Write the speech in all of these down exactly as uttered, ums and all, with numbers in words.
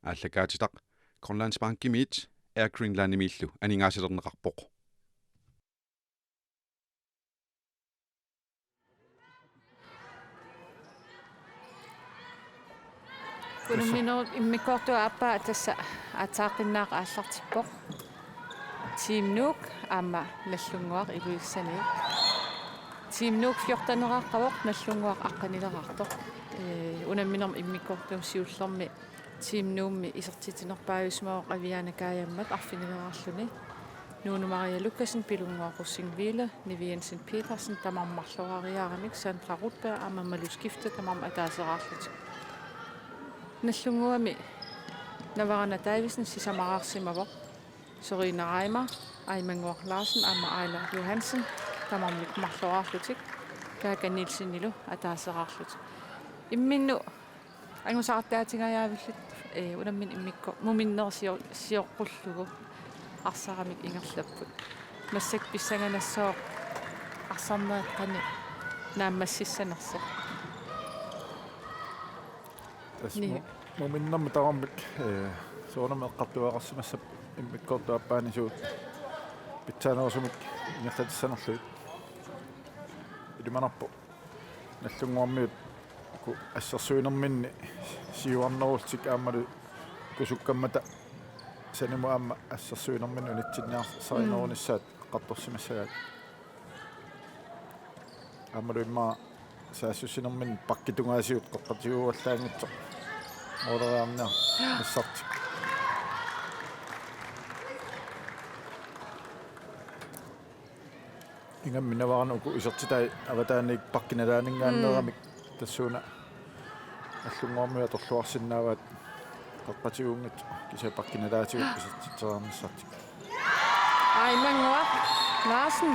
Aallakaatitaq Grønlandsbankimiit Air Greenlandimiillu aningaasalerneqarpoq. Unamminerup immikkoortup aappaa tassa aatsaaqqinnaaqqat aallartippoq. Team Nuuk aamma Nagdlunguaq Ilulissaniit. Team Nuuk fjorteneraqqavoq, Nagdlunguaq aqqanileqartoq. Ee, unamminermi immikkoortup siullermi Team Nuummi isertitsinerpaajusimavoq Aviana Kajammat arfinileraarluni. Nuunu Maria Lukassen, Pilunnguaq Rosing-Wille, Nivi Jensen Petersen tamarmik marloriaramik, Sandra Rudberg aamma Malu Skifte tamarmik ataaseraarlutik. Nagdlunguami Navarana Davidsen sisamaraarsimavoq. Sorina Reimer, Aimannguaq Larsen aamma Aila Johansen tamarmik marloriarlutik, Kaaka Nielsenilu ataaseraarlutik. Imminnut angusaqartaatingajaavillutik, ee, unammineq immikkoortut muminnerit sio-, sioqqullugu arsaramik ingerlapput. Massakkut pissanganassooq arsarnerit qanoq naammassissanersoq. Tassa Ni. mu-, muminnermi tamarmik, ee, soorunami eqqartueqarsimassapput immikkoortup aappaani suut pitsaanerusumik ingerlatissanerlugit. Ilimanarpoq Nagdlunguarmiut uku assersuinerminni siuarnerullutik aammalu uku sukkammata sanimut aamma assersuinerminni unitsinniarsarinerunissaat Mm. eqqartorsimassagaat. Aammalu immaqa saassussinerminni pakki tungaasigut qeqqatigiuallaanngitsoq mooleriarniarnissartik. Ingammik Navarana uku isertitai avataaniit pakki nalaaninngaanneeramik Mm. tassuuna Nagdlunguarmiut atorluarsinnaavaat qeqqatigiunngitsoq kisianni pakki nalaatigut isertitseriarnissartik. Aimannguaq Larsen.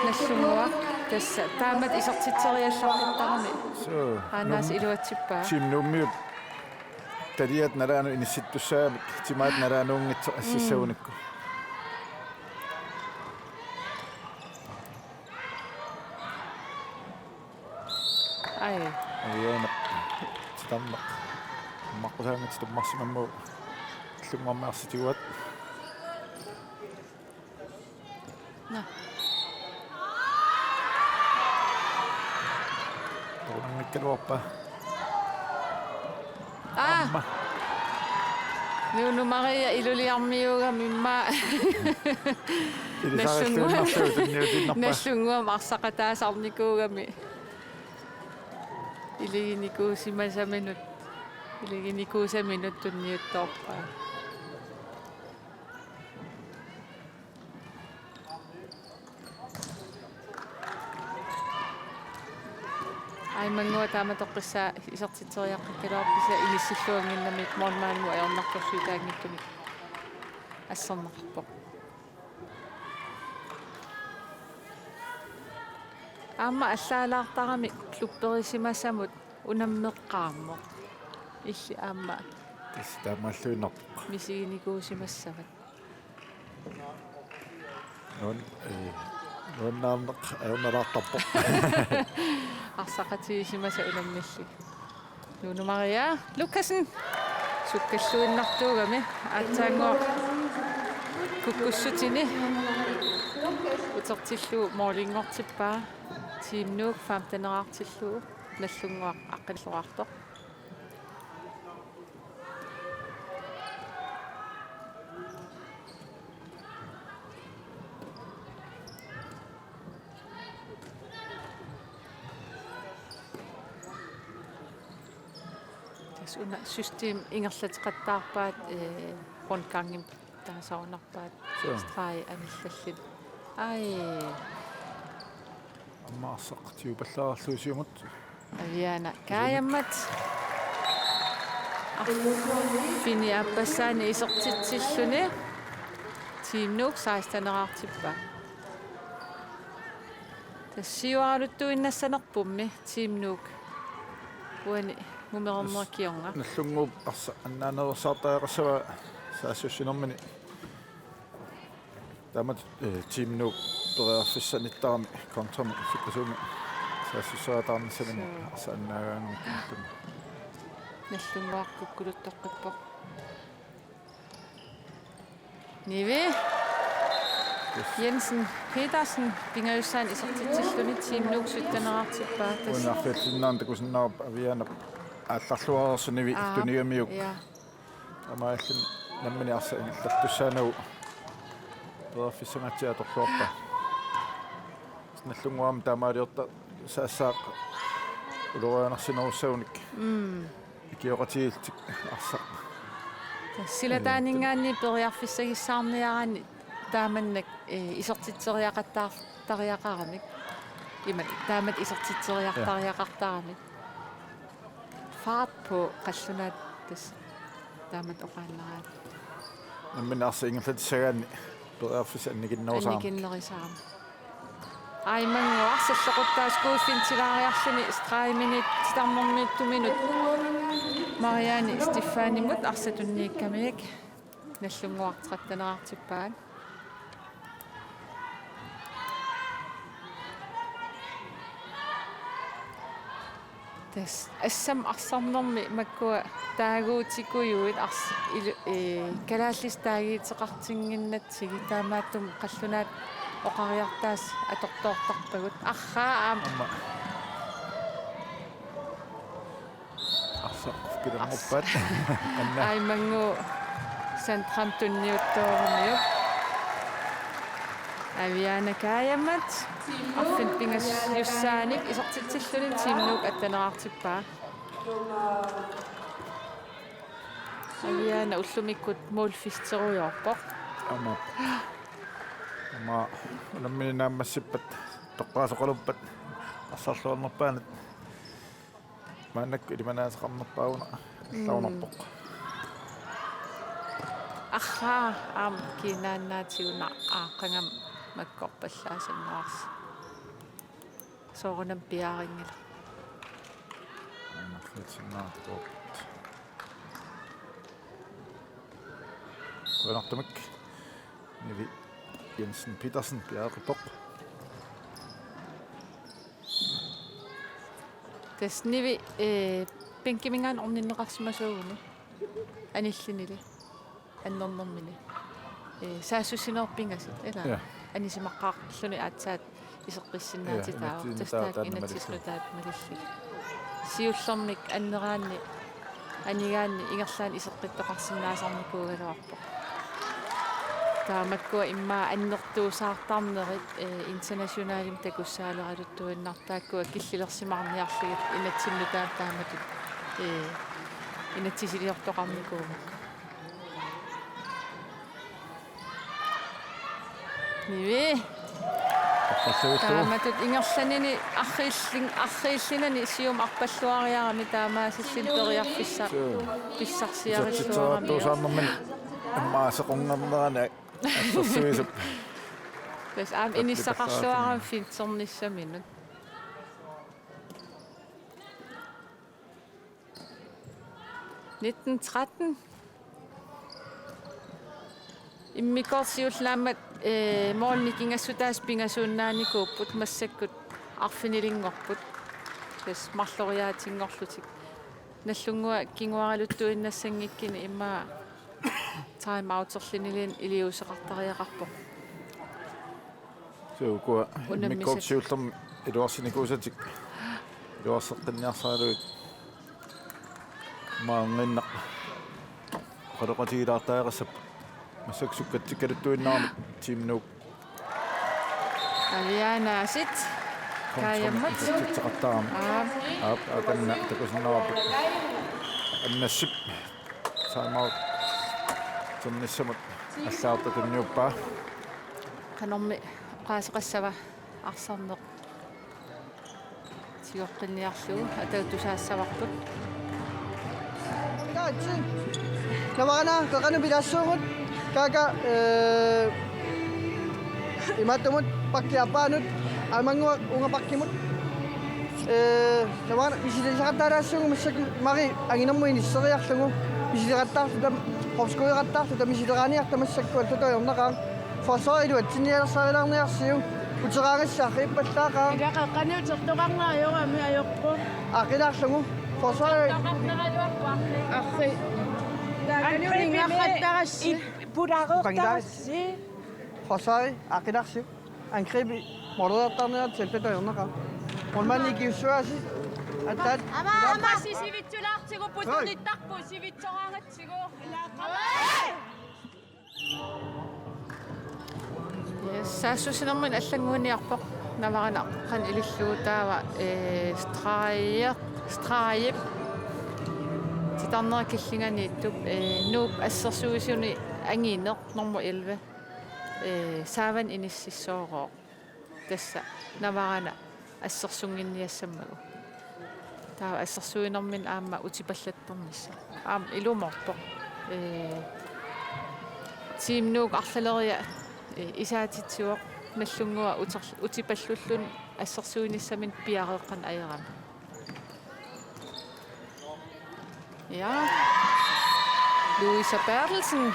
Nagdlunguaq tassa taamatut isertitseriallaqqittarami. Suu. Aanaas Nuum-, iluatsippaa. Team Nuummiut taliat nalaanut inissittussaagamik timaat nalaanuunngitsoq assissagunikku. Mm. Ai. Aviana. Titarneq. Maqqusaanngitsoq tummarsimammagu Nagdlunguarmiut arsitiguat. Nå. Toornanngikkaluarpaa. Aa. Aamma. Nuunu Maria iluliarmiuugami immaqa. Ilisarilluinnarlugu tunniutiinnarpaa. Nagdlunguami arsaqataasarnikuugami. Iliginikuusimasaminut. Iliginikuusaminut tunniuttoorpaa. Aimannguaq taama toqqissaa isertitseriaqqikkaluarpoq kisianni inissilluannginnamik målmandimut ajornartorsiutaanngitsumik asserneqarpoq. Aamma allaalaartarami klubberisimasamut unammeqqaarmoq. Illit aamma. Tassa taamaalluinnarpoq. Misiginikuusimassavat. Nuan-, ee, nuannaarneq ajornalaartarpoq. Arsaqatigisimasat unammillugit. Nuunu Maria Lukassen. Sukkalluinnartuugami aatsaannguaq kukkussutini utertillugu målinngortippaa. Team Nuuk femteneraartillugu Nagdlunguaq aqqanileqartoq. Tassa una system ingerlateqattaarpaat, ee, rundgangimik taasarunarpaat. Suu. Streg anillallit. Ai. Aamma arsaq tiupallaarlugu siumut. Aviana Kajammat. Arfineq-aappassaani isertitsilluni. Team Nuuk seksteneraartippaa. Tassa siuaraluttuinnassanerpummi Team Nuuk. Uani mumereerneq kingorna. Nagdlunguup arsaq annaaneersaartariaqassavaa saassussinermini. Taamatut, eh, Team Nuuk periarfissanittarami kontrami sukkasuumik saassusseriataarnissaminut. Suu. Arsaq annaagaangamikku. Nallunnguaq kukkuluttoqqippoq. Nivi Jensen Petersen pingajussaanut isertitsilluni Team Nuuk sytteneqartippaa. Tassa unaarfiatsinnaanut takusinnaavarput Avianap aallarluareersoq Nivi Aap. Tunigamiuk. Ja. Taamaalilluni nammineq arsaq ingerlattussaanagu periarfissangaatsiaq atorluarpaa. Nallunnguamik taamaaliortarsaassaaq ulorianarsinerussagunik. Mm. Ikioqatigiillutik arsaq. Silataaninngaanniit periarfissagissaarniaraanni taamannak, eh, isertitseriaqattaar-, tariaqaramik. Imaluunniit taamatut isertitseriartariaqartaramik. Fart på qallunaat tassa taamatut oqaannaraat. Nammineq arsaq ingerlatissagaanni periarfissaq annikinnerusaarami. Annikinnerusaarami. Aimannguaq salloquttaa skuuffintilaariarluni stregimiinit titarnermiittuminut. Marianne Stefanimut arsaq tunniukkamiuk. Nallunnguaq tretteneqartippaat. Tassa assammik arsarnermi makkua taaguutikujuit ars-, ilu-, ee, kalaallisut taaguuteqartinnginnatsigit taamaattumik qallunaat oqariartaasa atortoortarpagut. Arraa aamma. Aamma. Arsaq kilermuppat. Anna. Aimannguaq Sandram tunniuttooramiuk. Aviana Kaajamat arfineq-pingajussaanik isertitsilluni Team Nuuk atteneqartippaa. Aviana ullumikkut målfisterujoorpoq. Aamma. Aamma unammineq naammassippat toqqaasoqaluppat arsarluarnerpaanut. Maannakkut ilimanaateqarnerpaaguna. Mm. Allagunarpoq. Arraa aamma kiinaannaatigut aaqqagami makkorpallaasinnaarsi. Soorunami piarinngilaq. Aamma fletsinnaartoq. Qujanartumik. Nivi Jensen Petersen piareerpoq. Tassa Nivi, eh, bænkiminngaanniit orninneqarsimasuuguni. Anillunili. Annernermini. Eh, saassussineq pingasut, ilaa? Ja. Anisimaqqaarluni aatsaat iseqqissinnaatit. Ja, taava. Inatsisip nutaat. Tassa taakku inatsisip nutaat malillugu. Siullermik anneraanni, anigaanni ingerlaannaq iseqqittoqarsinnaasarnikuugaluarpoq. Taava makkua immaqa annertuusaartarnerit, eh, internationalimik takussaaleraluttuinnartut taakkua killilersimaarniarlugit inatsinnut taama taamatut, eh, inatsisiliortoqarnikuuvoq. Nivi. Taamatut ingerlanini arriillin-, arriillinani siumut arpalluariarami taamaasilluni periarfissaq pissarsiarissuarami. Tuusaarnermini immaqa seqorngernerani assersuisup. Tassa aamma inissaqarluarami finternissaminut. Nitten tretten. Immikkoortoq siulleq aamma, eh, målini nikingassutaasut pingasuunnaanikuupput massakkut arfinilinngorput. Tassa marloriaatinngorlutik. Nallunnguaq kinguariluttuinnassanngikkunik immaqa time outerluniluunniit iliuuseqartariaqarpoq. Suu, ukua unammisat. Immikkoortoq siullermik iluarsinikuusatik iluarseqqinniarsaralugit. Maannginnaq oqaloqatigilaartariaqassapput. Massakkut sukkatsikkaluttuinnarami Team Nuuk. Avianaasit. Kaajamat. Isertitseqattaarami. Aap. Aap, akanna takusinnaavarput. Annassip. Time out. Tennissamut. Allaarta tunniuppaa. Qanormi oqaaseqassava arsarneq. Sigoqqinniarlugu atagu tusaassavarput. Navarana, qeqanut pilaassuugut, Kaka, eh, imaattumut pakki aappaanut, aamma uunga pakkimut. Eh, navarana misilisaqattaalaassuugut massakkut Mari anginermut inisseriarlugu, misileqattaarluta, hopskueqattaarluta, misileraaniarta massakkut allatut ajornaqaaq. Forsvarit iluatsinnialersaarilaarniarsiuk. Uteraangassi arriippallaaqaaq. Ila qeqqani utertoqarneq ajorami ajoqqup. Aaqqinnaarlugu. Forsøg. Arri. Angribi. Pulaartarassi. Forsøg. Aqilarsi. Angribi. Målredertarniat selvfedt og hjørnekamp. Målmanden i Givsø. Atat. Ama, ama. Sivitsulaartigu putunittarpu sivitsoraangatsigu. Yes, saassussinermini allannguiniarpoq Navarana qanoq ilillugu taava, eh, strege-, strege titarnera killinganiittup, eh, Nuup assersuisuni angineq nummer elleve, eh, saavani inississoorooq. Tassa Navarana assersunnginniassammagu. Taava assersuinermini aamma utipallattarnissaq. Aamma ilumoorpoq. Ee, Team Nuuk arlaleria, ee, isaatitsivoq Nagdlunguaq uter-, utipallulluni assersuinissaminut piareeqqanut ajoramik. Ja. Louise Berthelsen.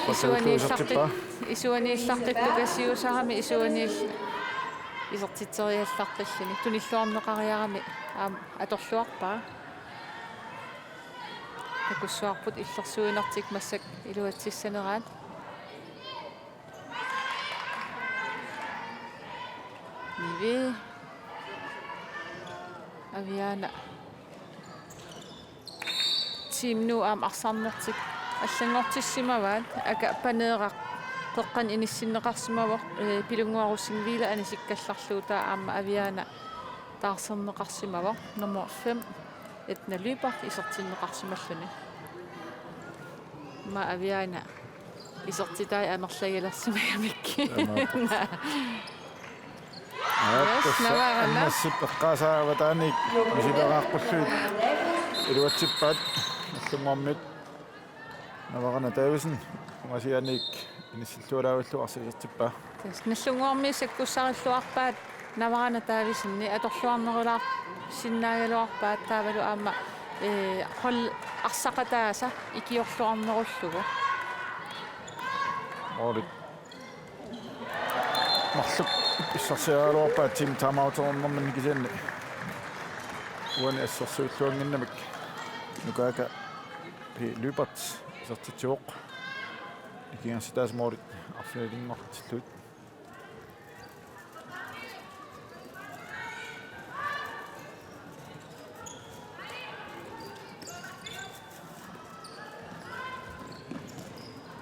Isuaniillartut, isuaniillartuttukasiusarami isuaniill-, isertitseriallartilluni. Tunilluarneqariarami aamma atorluarpaa. Takussuarput illersuinertik massakkut iluatsissaneraat. Nivi. Aviana. Team Nuuk aamma arsarnertik allanngortissimavaat, aka Paneeraq qeqqanut inissinneqarsimavoq, eh, Pilunnguaq Rosing-Wille anisikkallarlugu, taava aamma Aviana taarserneqarsimavoq, nummer fem, Edna Lyberth isertinneqarsimalluni. Aamma Aviana isertitai amerlagilersimagamikkit. Taamaappoq. Aa, yes, tassa Navarana. Annassip eqqaasaa avataaniit misileeraaqqullugit iluatsippaat Nagdlunguarmiut. Navarana Davidsen ungasianiit inissilluarlugu arsaq isertippaa. Tassa Nagdlunguarmiut sakkussarilluarpaat Navarana Davidsen atorluarnerulaarsinnaagaluarpaat taavalu aamma, eh, hold arsaqataasa ikiorluarnerullugu. Målit marluk pissarsiaraluarpaat timeouternerminni kisianni uani assersuilluannginnamik Nukaaka P. Lyberth isertitsivoq. Nikingassitaasa målit arfininngortillugit.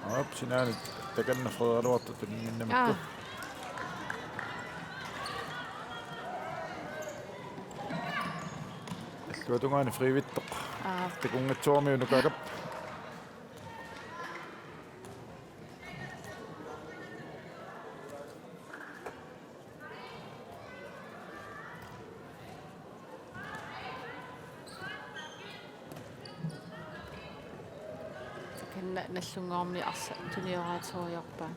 Aap, sinaani takanna Frederik Luarto tuninginnamikku. Aa. Alluatungaani friivittoq. Aa. Takunngitsoormiuk Nukaakap. Takanna Nagdlunguarmiut arsaq tunioraaterujoorpaat.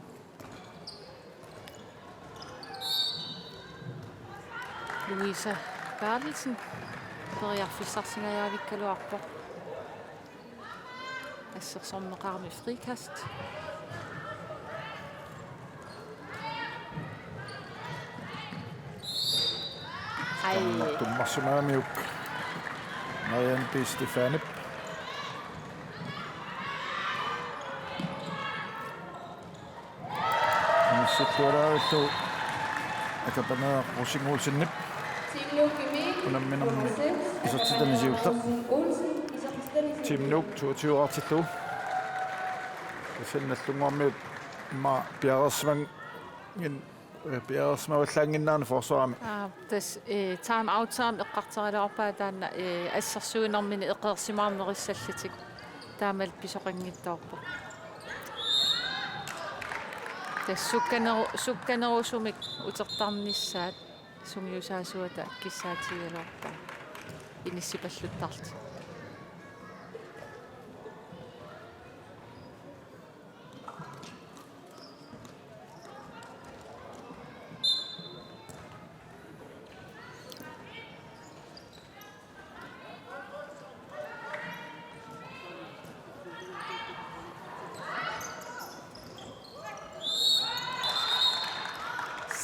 Louise Berthelsen periarfissarsingajavikkaluarpoq. Assersorneqarami frikast. Ai. Tummarsimagamiuk Marianne B. Stefanip. Inissilluarlugu aka Paneeraq Rosing Olsenip unamminermi isertitani siulleq. Team Nuuk toogtyve-raartillugu. Kisianni Nagdlunguarmiut aamma piareersimagin-, eh, piareersimavallaannginnerani forsvarimi. Aa, tassa, eh, time out-erami eqqartoraluarpaat taanna, eh, assersuinermini eqeersimaarnerissallutik. Taamalu pisoqanngitsoorpoq. Tassa sukkaneru-, sukkanerusumik utertarnissaat sungiusaasuata kissaatigigaluarpaa inissipalluttarlutik.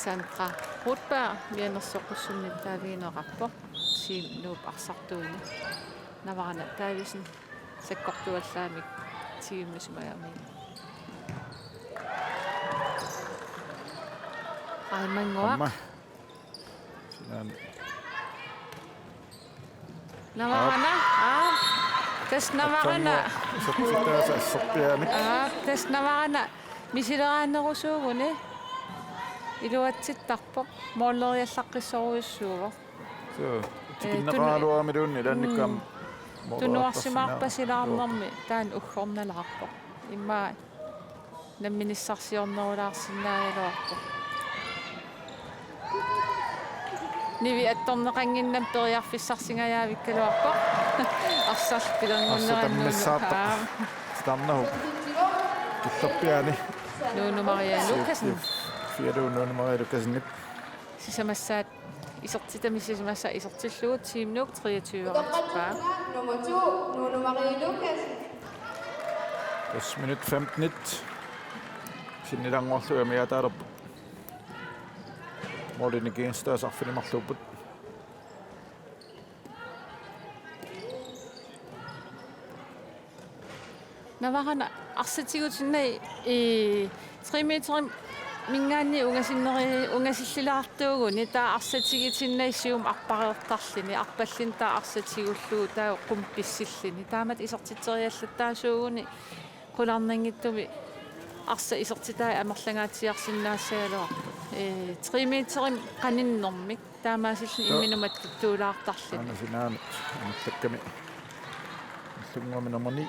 Sandra Rudberg mianersoqqussummik taavigineqarpoq. Team Nuup arsartuuni. Navarana Davidsen sakkortuallaamik tigummisimagami. Aimannguaq. Aamma. Sinaani. Navarana. Aa. Tassa Navarana. Aamma. Isertitaasa assorpiaanik. Aa, tassa Navarana. Misileraannerusuuguni. Iluatsittarpoq. Mooleriallaqqissorujussuuvoq. Suu, ee, tikinneqaraluaramiluunniit ilaannikkut aamma. Mm. Tunuarsimaarpasilaarnermi taanna uggornalaarpoq. Immaqa namminissarsiornerulaarsinnaagaluarpoq. Nivi attorneqannginnami periarfissarsingajavikkaluarpoq. Arsaq pilerngornerannut. Arsaq tammissaartoq. Aa. Starnahuk. Killerpiaani. Nuunu Maria Lukassen. Fialu Nuunu Maria Lukassenip. Sisamassaat isertitami sisamassaat isertillugu Team Nuuk treogtyve-rartippaa. Nummer to, Nuunu Marie Lukassen. Tassa minut femtenit sinnilanngorlugit amigaataalerput. Målini kiinstaas arfineq-marluupput. Navarana arsaq tigutinnai, ii, tre meteriminngaanniit ungasinneri-, ungasillilaartuuguni taava arsaq tigutinnai siumut arpareertarluni, arpalluni taava arsaq tigullugu taava qummut pissilluni. Taamatut isertitseriallattaasuuguni qularnanngitsumik arsaq isertitai amerlangaatsiarsinnaassagaluarput. Ee, tre meterimik qaninnermik. Taamaasilluni imminut mattuttuulaartarluni. Aana sinaanut annallakkami. Nallunnguami nummer ni,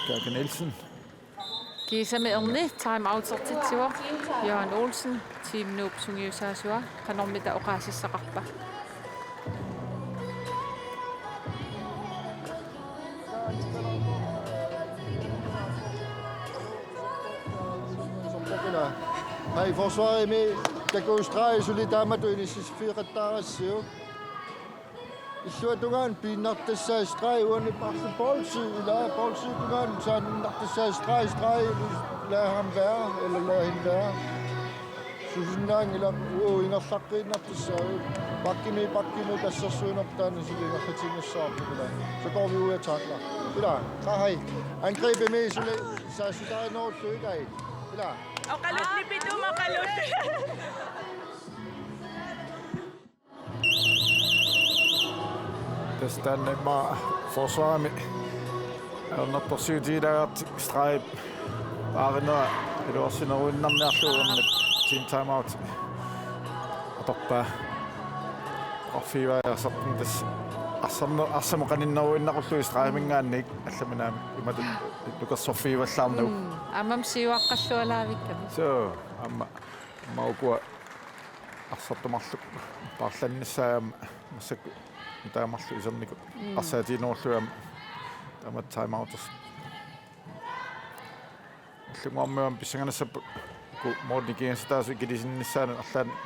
Kaka Nielsen. Kiisami erni time outertitsivoq. Johan Olsen, Team Nuup sungiusaasua, qanormita oqaasissaqarpa? Hej, forsvarimi takuuk stregi suli taamatut inissisiffeqattaarassi. Illuatungaanut piinnartassaaq stregi, uani arsaq boldi, ilaa, boldi tungaanut saaninnartassaaq stregi, stregi, lad ham være, eller lad hende være. Susinnaanngilaq, uu, ingerlaqqiinnartassaaq. Bakkimi, bakkimi tassersuinerput taanna suli ingerlatiinnassavarput, ilaa. Så går vi ud og takler. Ilaa, hej. Angribimi suli saassutaa noorlu, ilaa. Ilaa. Oqaluttuarpit, oqaluttuarpit. Tassa taanna immaqa forsvarimi ajornartorsiutigilaarlutik stregi paarinera iluarsineruinnarniarlugu, uernip team timeout atorpaa. Oqarfigivajaasarput tassa arsarne-, arsamut qaninneruinnaqullugu stregiminngaanniit, allamik naamik imatut nukersorfigivallaarnagu. Mm, aammami siuaqqallualaavikkami. Suu, aamma, aamma ukua arsartut marluk paarlannissaat aamma massakkut nutaamik marluk isernikut. Mm. Arsaatiginerullugit aamma taamatut timeoutersoq. Nallunnguarmiut aamma pissanganassapput uku målini kiingassataasut ikilisinnissaannut arlaannik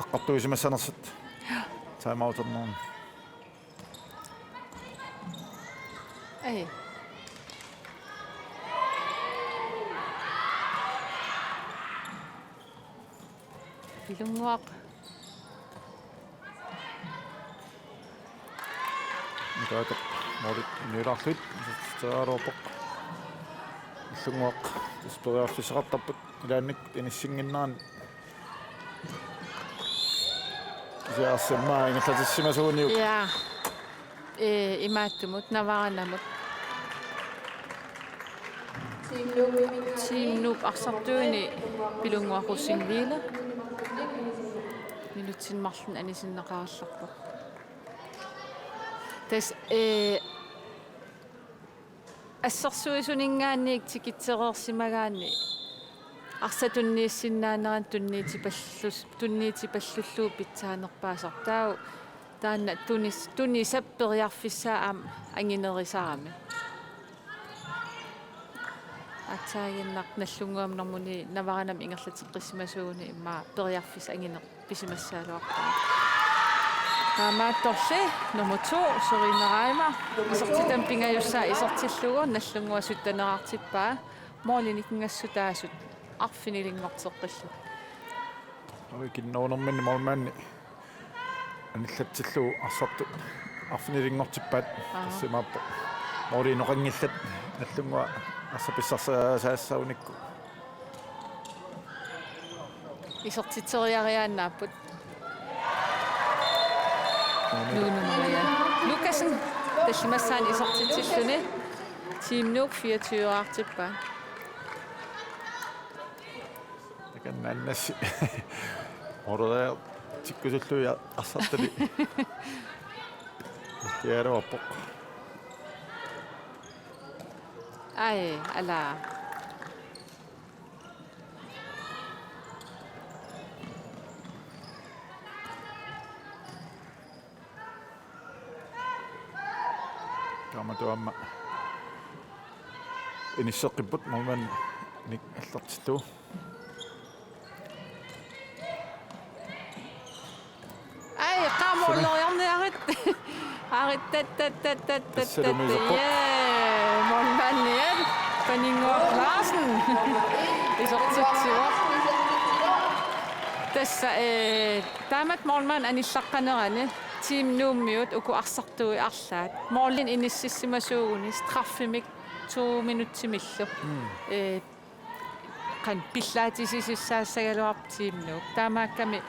eqqartuisimassanersut. Timeouternermi. Ei. Pilunnguaq. Nutaataq målit niulaarlutik isertitseriaraluarpoq. Nallunnguaq tassa periarfissaqartarput ilaannikkut inissinnginnerani. Kisianni arsaq immaqa ingerlatissimasuuniuk. Ja. Ee, imaattumut, Navaranamut. Team Nuup arsartuuni Pilunnguaq Rosingville. Minutsini marlunni anisinneqarallarpoq. Tassa, ee, assersuisuninngaanniit tikitsereersimagaanni arsaq tunniussinnaanerani tunniutipallus-, tunniutipallullugu pitsaanerpaasarpoq. Taava taanna tunis-, tunisap periarfissaa aamma anginerisarami. Aatsaaginnaq Nallunnguami normuni Navaranami ingerlateqqissimasuuguni immaqa periarfissaq angineq pisimassagaluarpaa. Taamaattorli nummer to, Sorina Reimer, isertitami pingajussaa isertillugu Nallunnguaq syttenerartippaa, målini kiingassutaasut arfinilinngorteqqillugit. Oi, kinnoornerminni målmandi anillatsillugu arsartut Arfinilinngortippaat. Aa. Tassa imaappoq. Mooli inoqanngillat Nagdlunguaq arsaq pissarsiarisaassagunikkut. Isertitseriariaannaapput. Nuunu. Nuunu Maria Lukassen tallimassaani isertitsilluni. Team Nuuk fireogtyve-aartippaa. Takanna annassi. Ordereertikkusullugit arsartalik. Tiaruarpoq. Ai, ala. Tamatuma aamma inisseqqipput, målmand Nick Allartittu. Ai, qaa, målmand. Målmand. Arit, tat, tat, tat, tat, tat, tat. Tassalu iserpoq. Jee, målmandiat. Paninnguaq Larsen. Isertitsivoq. Tassa, eh, taamatut målmand anillaqqanerani Team Nuummiut uku arsartuui arlaat. Målinik inissimasuuguni straffemik to minutsimillu. Mm. Eh, qanoq pillaatissisussaagaluarpoq Team Nuuk. Taamaakkami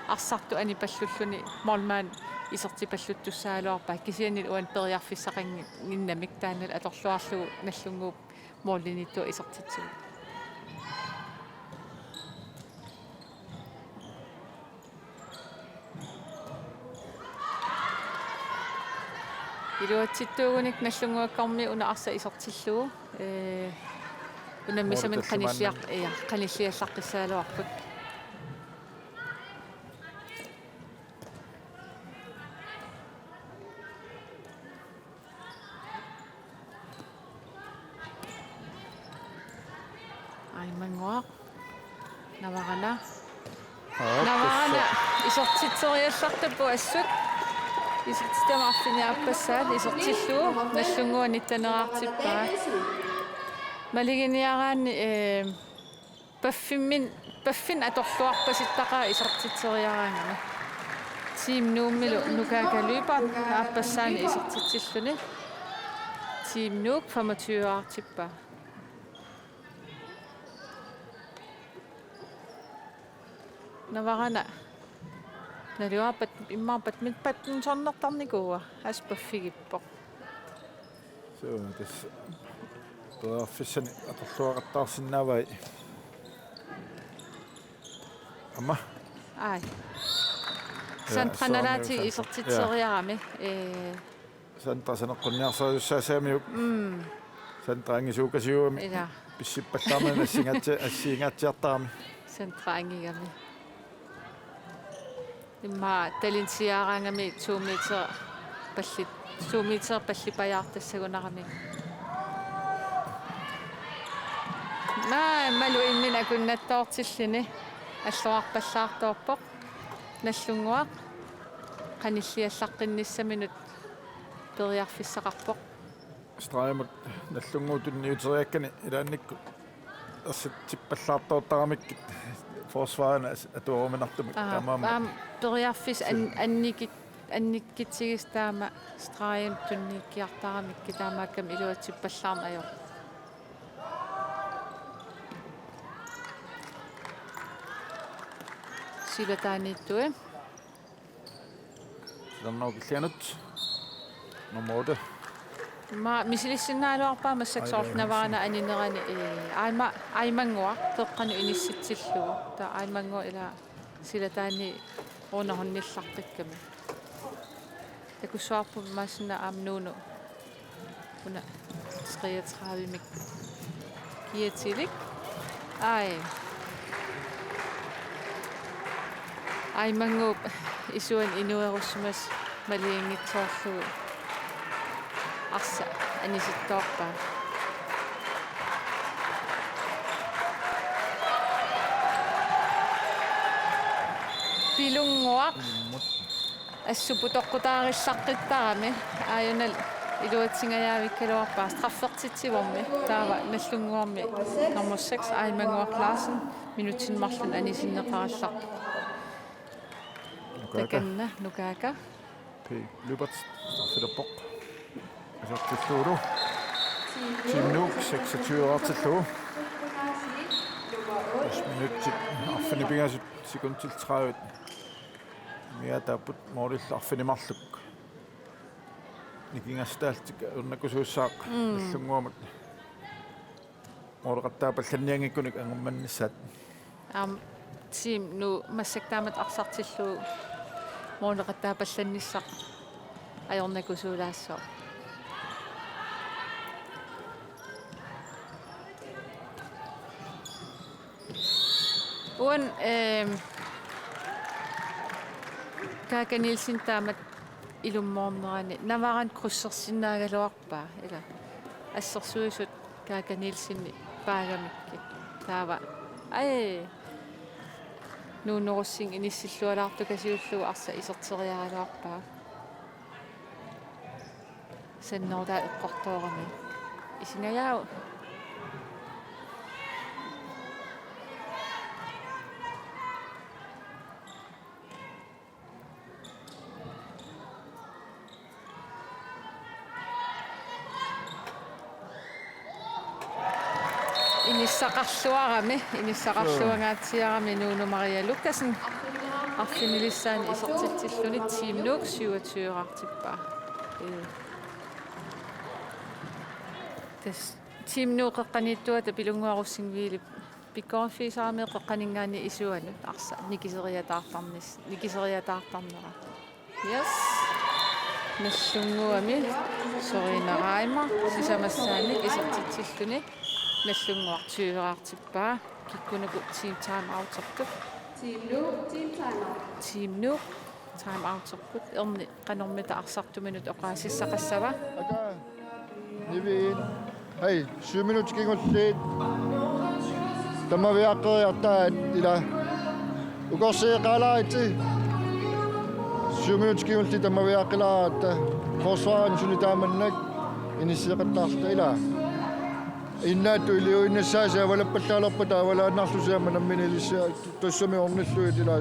arsartut anipallulluni målmand isertipalluttussagaluarpaa. Kisianni uani periarfissaqannginnamik taanna atorluarlugu Nagdlunguup målimiittoq isertitsivoq. Iluatsittuugunik Nagdlunguakkormiut una arsaq isertillugu, ee, unammisaminnut qanilliar-, ja, qanilliallaqqissagaluarput. Aimannguaq. Navarana. Aa, Navarana tassa. Isertitseriallartupput assut. Isertitami arfineq-aappassaat isertillugu Nagdlunguaq nitten-eraartippaa. Maluginiaraanni, ee, paffimmin-, paffinnik atorluarpasittaqaaq isertitseriaraangami. Team Nuummilu Nukaaka Lyberth aappassaani isertitsilluni. Team Nuuk femogtyve-aartippaa. Navarana. Naluara pat-, immaqa pat-, mit-, badmintonnertarnikuuaa, assut paffigippoq. Suu, tassa periarfissanik atorluaqattaarsinnaavai. Aamma. Ai. Ja, Sandra Sandra nalaati Sandra. Isertitseriarami. Ja. Ee. Sandra saneqqunniarsarisussaassagamiguk. Mm. Sandra angisuukasiugami. Ila. Pissippallaarnani assiingaatsi-, assiingaatsiartarami. Sandra angigami. Immaqa talinsiaraangami to meter pallit-, to meter pallippajaartassagunarami. Naa, malu imminut akunnattoortilluni alluarpallaartoorpoq. Nagdlunguaq qanilliallaqqinnissaminnut periarfissaqarpoq. Stregimut Nagdlunguup tunniuteriakkani ilaannikkut ersittippallaartoortaramikkit forsvarerna as-, atuaruminartumik. Aa, taamaammat. Aamma periarfissat an-, annikit-, annikitsigis taama stregimut tunniukkiartaramikkit taamaakkami iluatsippallaarneq ajorpoq. Silataaniittui. Silarnaup killianut. Nummer otte. Immaqa misilissinnaajuarpaa massakkut. Ai, soorlu ai, Navarana aninerani, ee, Aima-, Aimannguaq peqqanut inissillugu. Taava Aimannguaq ila silataani underholdillartakkami. Takussuarput maanna aamma Nuunu. Una treogtredivemik kiatilik. Ai. Aimannguup isuani inuerussimasut maluginngitsoorlugu arsaq anisittoorpaa. Pilunnguaq. Assut putoqqutaarillaqqittarami, aajuna iluatsingajaavikkaluarpaa straffertitsivormi, taava Nagdlunguarmi nummer seks, Aimannguaq Larsen, minutsini marlunni anisinneqarallarpoq. Nukaaka. Takanna, Nukaaka. P. Lyberth straffilerpoq. Isertillugulu. Team Nuuk seksogtyve-artillugu. Minutsit arfineq-pingasut, sekundit tredive. Miataapput målillu arfineq-marluk. Nikingassutaallutik ajornakusuussaaq. Mm. Nallunnguamut. Måleqattaapallannianngikkunik angummannissaat. Aamma Team Nuuk massakkut taamatut arsartillugu måleqattaapallannissaq ajornakusuulaassaaq. Uani, ehm, Kaka Nielsen taamatut ilummoornerani Navarani krydsersinnaagaluarpaa, ila. Assersuisut Kaka Nielsenip paagamikkit. Taava. Ai. Nuunorussing inissillualaartukasiullugu arsaq iserteriaraluarpaa. Sannertaa eqqortoorami. Isingajaavoq. Inissaqarluarami, inissaqarluangaatsiarami Nuunu Maria Lukassen. Arfinilissaani isertitsilluni Team Nuuk syvogtyve-artippaa. Ee. Tassa Team Nuuk qeqqaniittuata Pilunnguaq Rosing-Hviidep pikkoriffigisarami qeqqaninngaanniit isuanut arsaq nikiseriataartarnis-, nikiseriataartarnera. Yes. Nallunnguami Sorina Reimer sisamassaannik isertitsilluni Nallunnguaq tyve-artippaa. Kikkunuku team time outerput. Team Nuuk, team time out. Team Nuuk time outerput. Erni qanormita arsartuminut oqaasissaqassava? Niviit. Hej, syv minutsit kingulliit. Tamaviaqqeriartaat ila. Ukorsiiqaalaaritsi. Syv minutsit kingulliit tamaviaqqilaaratta. Forsvarimi suli taamannak inissiaqattaarta ila. Innaattut iliuinnassaasi avalappallaalerpata avalaannarlusi aamma nammineq ilissi. Tassami ornillugit ila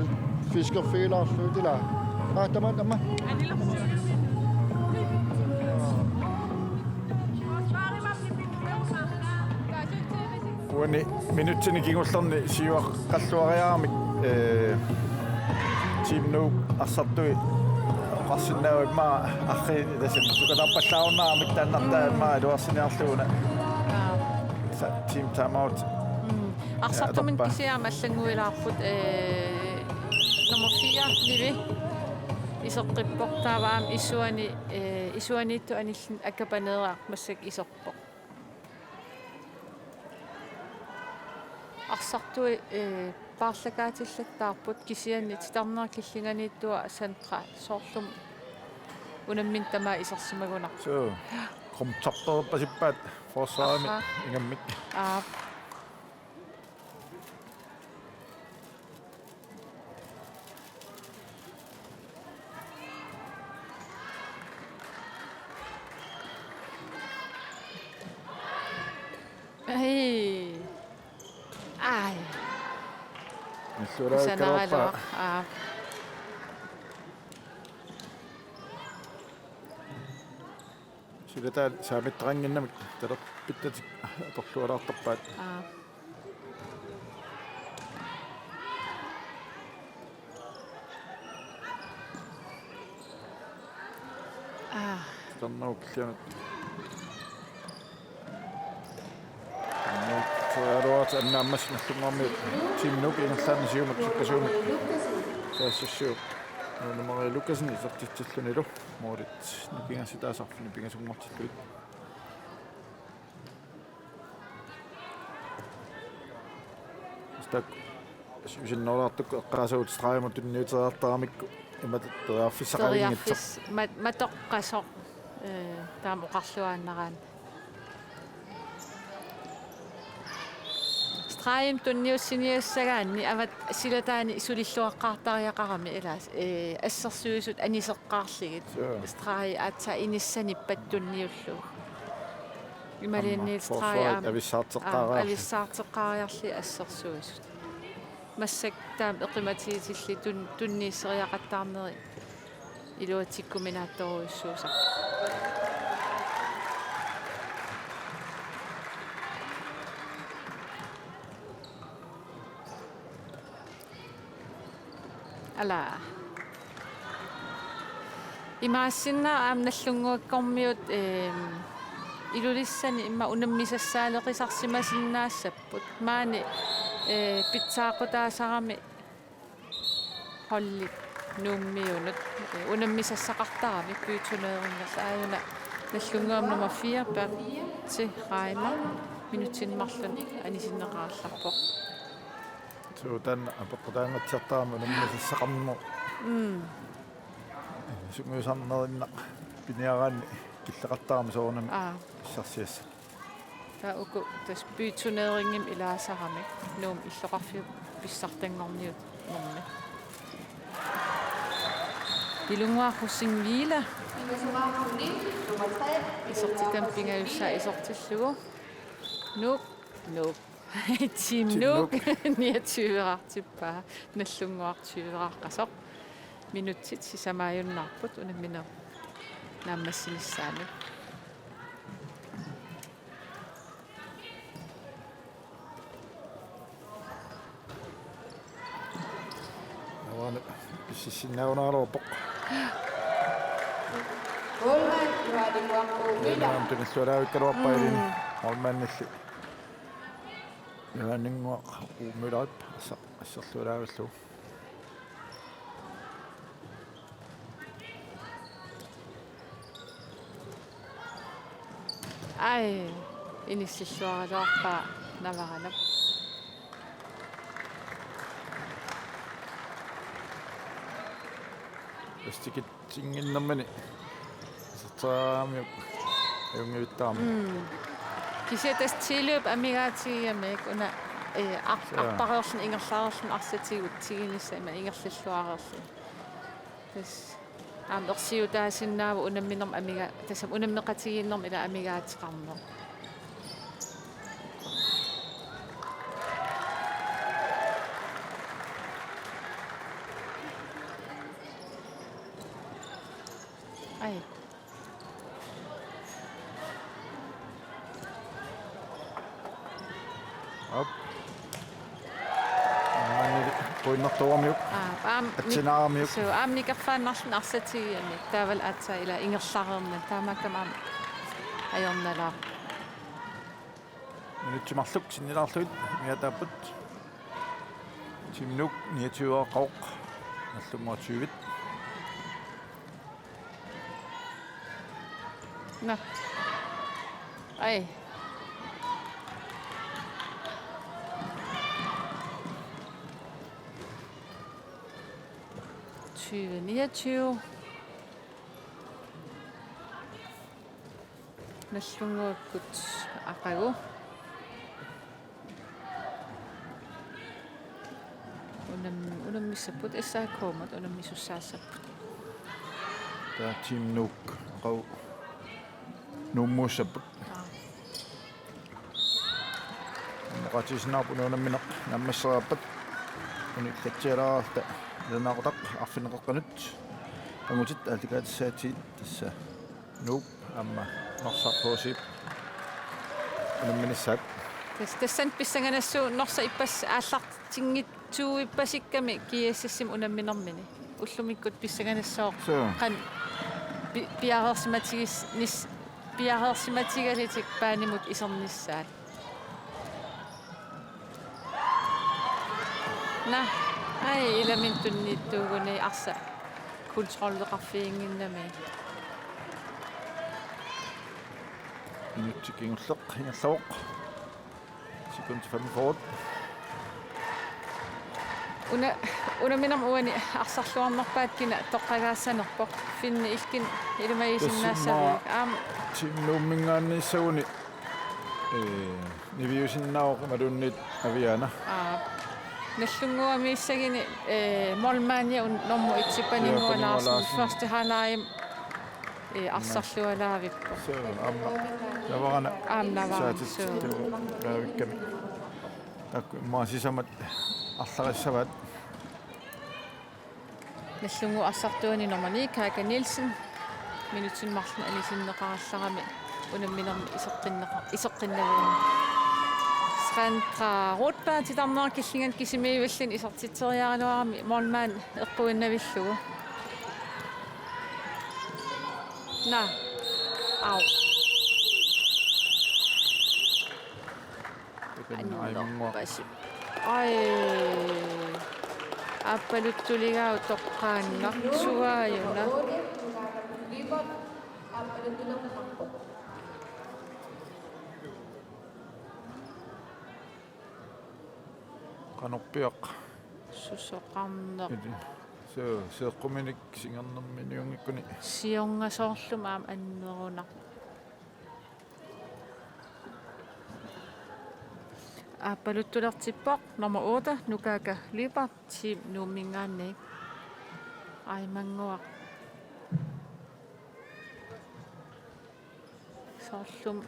fiskerfigilaarlugit ila. Aa, tama, tama. Uani minutsini kingullerni siuaqqalluariaramik, ee, Team Nuuk arsartui oqarsinnaavoq immaqa arriit tassa sukatarpallaarunnaarami taannartaa immaqa iluarsiniarlugu una. Aa. Sa-, team time out. Mm. Arsartumik atorpaa. Kisianni aamma allannguilaarput, ee, nummer fire, Nivi. Iseqqippoq taava aamma isuani, ee, isuaniittut anilluni akkapaneeriarmat massakkut iserpoq. Arsartui, ee, paarlakaatillattaarput kisianni titarneq killinganiittua Sandra soorlumi unammineq tamaat isersimagunarpoq. Suu. Krumtappasippaa forsvarimi. Aha. Ingammik. Aap. Ai. Ai. Nalluulaakkaluarpaa. Kusanaraluaq. Aap. Silataat saamittaqannginnamik talerpittatik atorlualaartarpaat. Aa. Aa. Titarnerup killianut. Titarnerup killianut annaammassuk Nallunnguarmiut Team Nuuk ingerlaannaq siumut sukkasuumik saassussivoq. Nuunu Maria Lukassen isertitsillunilu. Målit nikingassutaasa arfineq-pingasunngortillugit. Stak. Siusinnerulaartukkut eqqaasagut stregimut tunniuteriartaramikku imatut periarfissaqalinngitsoq. Periarfis-, ma-, matoqqasoq, ee, taama oqarluaannaraanni. Stregimut tunniussiniassagaanni avat silataani sulilluaqqaartariaqarami ilaa, ee, assersuisut aniseqqaarlugit. Suu. Stregi aatsaat inissanippat tunniullugu. Imaluunniit aamma stregi forsvarit aamma avissaarteqqaariarlugit. Avissaarteqqaariarlugit assersuisut. Massakkut taama eqimatigitillit tun-, tunniusseriaqattaarneri. iluatsikkuminaattorujussuusarpoq. Ala. Imaassinnaavoq aamma Nagdlunguakkormiut, ehm, Ilulissani immaqa unammisassaaleqisarsimasinnaassapput. Maani, eh, pitsaaqutaasarami holdit Nuummiunut, eh, unammisassaqartaramik byturneringerluni. Aajuna Nagdlunguami nummer fire, Berthe Reimer, minutsini marlunni anisinneqarallarpoq. Suu, taanna apeqqutaannguatsiartarami unammisassaqarneq. Mm. Sungiusarnerinnaq piniaraanni killeqartarami soorunami. Aa. Pissarsiassat. Taava uku tassa byturneringimik ilaasaramik Nuummi illoqarfiup pissartanngorniunermi. Ilunguaq Rosing Vila. Isertitami pingajussaa isertillugu. Nuuk, Nuuk. Team Team Nuuk. Nuuk. Niogtyveraartippaa. Nagdlunguaq tyveraqqasoq. Minutsit sisamaajunnaarput unammineq naammassinissaanut. Aana pississinnaagunaraluarpoq. Målmand, Johanne Uumila. Aana tumillualaavikkaluarpaa ilini. Mm. Målmandilli Johanne Uumila assaq, asserlualaavillugu. Ai, inissilluaraluarpaa Navaranap. Plastikitsinnginnermini. Iserteraangamiuk ajunngivittarami. Mm. Kisianni tassa tilløb amigaatigigamiuk una, eh, ar-, Suu. Arpareerluni ingerlareerluni arsaq tigu-, tigunissaq ima ingerlalluareerluni. Tassa aamma ersiutaasinnaavoq unamminermi amiga-, tassami unammeqatigiinnermi ila amigaateqarneq. Ai. Op. Maanili pointertuugaluaramiuk. Aa, aamma ni-, Atsinaaramiuk. Suu, aamma nikerfaannarluni arsaq tigigamiuk. Taavalu aatsaat ila ingerlareermat. Taamaakkami aamma ajornalaarpoq. Minutsit marluk sinnilaarlugit miataapput. Team Nuuk niogtyveraqqavoq. Nagdlunguaq tyve. Nå. Ai. Tyve niogtyve. Nagdlunguakkut aqagu. Unam-, unammissapput S A K-mut, unammisussaassapput. Taava Team Nuuk aqagu Nuummuussapput. Aa. Oqaatigisinnaarput unammineq naammasseriarpat. Uni katsialaarta ilannaaqutaq arfineq-qeqqanut. Angutit aallakaatissaatigit tassa Nuup aamma Norsaq H C-p unamminissaat. Tas-, tassani pissanganassaaq Norsaq ippassaq aallartinngitsuuippasikkami G S S-imi unamminermini. Ullumikkut pissanganassaaq. Suu. Qanoq pi-, piareersimatigis-, nis-, piareersimatigalutik baanimut isernissaat. Nå, ai, ilami tunniuttuuguni arsaq kontrolleqarfiginnginnami. Minutsit kingulleq ingerlavoq. Sekundit femogfyrre. Una-, unamminermi uani arsarluarnerpaat kina toqqagaassanerpoq. Finni ilkin ilimagisinnaassaviuk? Tassa immaqa aamma Team Nuumminngaanneersuuguni, ee, niviusinnaavoq imaluunniit Aviana. Aa. Nagdlunguamiissaguni, ee, målmandi un-, nummer et-ip Paninnguaq Paninnguaq Larsen, Larsen. Første halvleg, ee, arsarlualaavippoq. Suu, aamma Navarana. Aamma Navarana, saatit suu. Laavikkami. Taakku immaqa sisamat arlarissavaat. Nallunnguup arsartuani nummer ni, Kaka Nielsen, minutsini marlunni anisinneqarallarami unamminermi iseqqinneqa-, iseqqinnaviani. Sandra Rotberg titarneq killingani kisimiivilluni isertitseriaraluarami målmand eqquinnavilluni. Naa. Au. Takanna Aimannguaq. Annerpasippoq. Ai. Aappaluttuligaavoq toqqaannarsuaajuna. Qanorpiaq. Susoqarneq. Ili. Se-, seeqquminik singernerminiunngikkuni. Siorna soorlumi aamma annerunarpoq. Aappaluttulertippoq nummer otte, Nukaaka Lyberth, Team Nuumminngaanniit. Aimannguaq. Soorlumi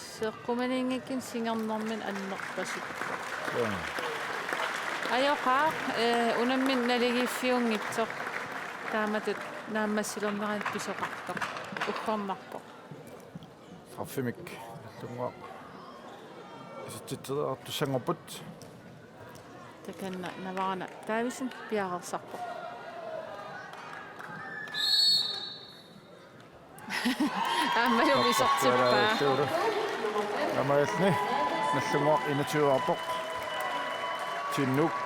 seeqquminiinngikkuni singernermini annerpasippoq. Joo. Ajoqaaq, eh, unammineq naligiiffiunngitsoq. Taamatut naammassilernerani pisoqartoq. Uggornarpoq. Straffemik Nallunnguaq isertitseriartussanngorput. Takanna Navarana Davidsen piareersarpoq. Aammalu isertippaa. Aamma ilni Nallunnguaq enogtyve-arpoq. Team Nuuk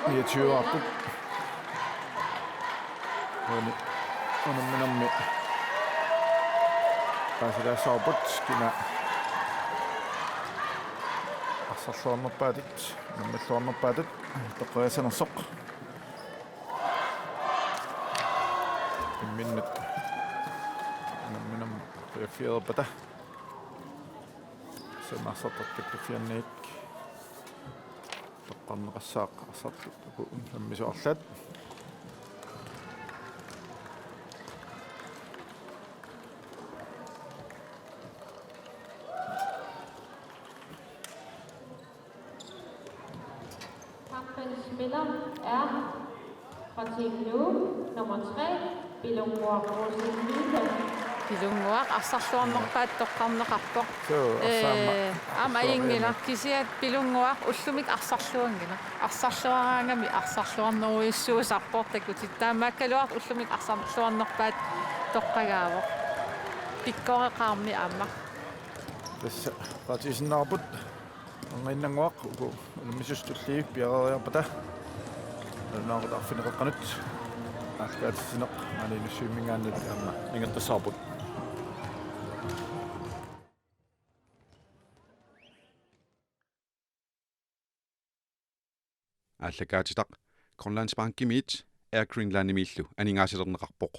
niogtyve-arput. Uani unamminermi paasilaassavarput kina arsarluarnerpaatut, unammalluarnerpaatut toqqagassanersoq. Imminnut unamminermi periarfissarpata. Sanarsartarput taffiannik. Toqqarneqassaaq arsartut uku unammisut arlaat. Kampens spiller er fra Team Nuuk, nummer tre, Pilunnguaq Olsen Lyberth. Pilunnguaq arsarluarnerpaatut toqqarneqarpoq. Suu, arsaamma. Ee, aamma ajunngilarput kisianni Pilunnguaq ullumikkut arsarluanngilaq. Arsarluaraangami arsarluarnerujussuusarpoq takutit. Taamaakkaluartoq ullumikkut arsarluarnerpaatut toqqagaavoq. Pikkoreqaarmi aamma. Tassa oqaatigisinnaarput. Anginnannguaq uku unammisut tulliit piareeriarpata. Nalunaaqutaq arfineq-qeqqanut aallakaatitsineq maani Nuussuiminngaanniit aamma ingerlassavarput. Aallakaatitaq Grønlandsbankimiit Air Greenlandimiillu aningaasalerneqarpoq.